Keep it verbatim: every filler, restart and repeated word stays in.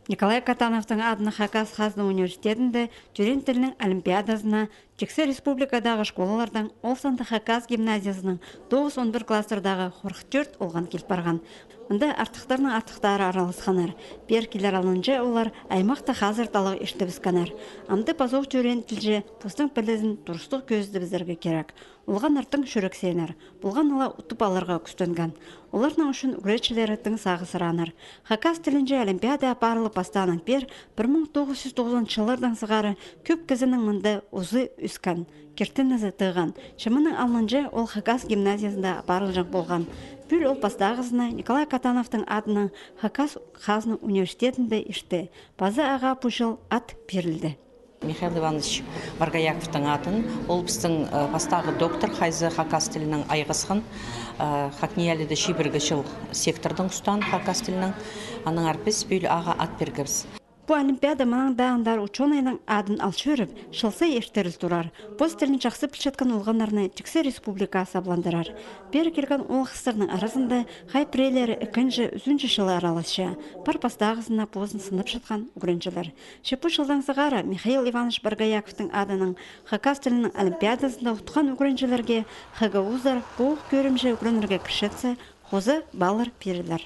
Николай Катановтың адынаң Хакас хазна университедінде тӧреен тілнің олимпиадазына тиксі республикадағы школалардаң, ол санда Хакас гимназиязының тоғыс-он пір класстардағы хорых тӧрт олған кил парған. Мында артыхтарның артыхтары араласханнар. Пеер килер алнынҷа олар аймахта хазыр таллағ иртібіскеннер. Амды пазох тӧреен тілҷі постың пілізін турыстығ кӧзідібізерге кирек. Олғаннар тың чӱрексееннер, полған ла утып аларға кӱстенген. Оларның ӱчӱн ӱгретчілері тың сағыссырааннар. Хакас тілінҷе олимпиада апарылып пастааның пеер пір муң тоғыс чӱс тоғызонынҷы чыллардаң сығара кӧп кізінің мында узы ӧскен, киртінізі тыыған. Че мының алнынҷа ол Хакас гимназиязында апарылҷаң полған. Пӱӱл ол пастағызына Николай Катановтың адынаң Хакас хазна университедінде иртті. Паза ағаа пу чыл ат пирілді. Михаил Иванович Боргояковтың адынаң, ол пістің, э, пастағы доктор, хайзы хакас тілінең айғасхан, э, ХакНИИЯЛИ-да чибіргі чыл сектордаң устаан хакас тілінең, аннаңар піс пӱӱл ағаа ат пиргебіс. Пу олимпиада мынаң даа андар учёнайның адын ал чӧріп, чыл сай иртіріл турар. Пос тілін чахсы пілчеткен олғаннарны тиксі республикаа сабландырар. Пеер килген оол-хыстарның аразында хай піреелері ікінҷі, ӱзінҷі чылы араласча, пар пастағызына позын сынапчатхан ӱгренҷілер. Че пу чылдаң сығара Михаил Иванович Боргояковтың адынаң хакас тілінің олимпиадазында утхан ӱгренҷілерге ХГУ-зар пу ох кӧрімҷе ӱгренерге кірчетсе, хоза баллар пирілер.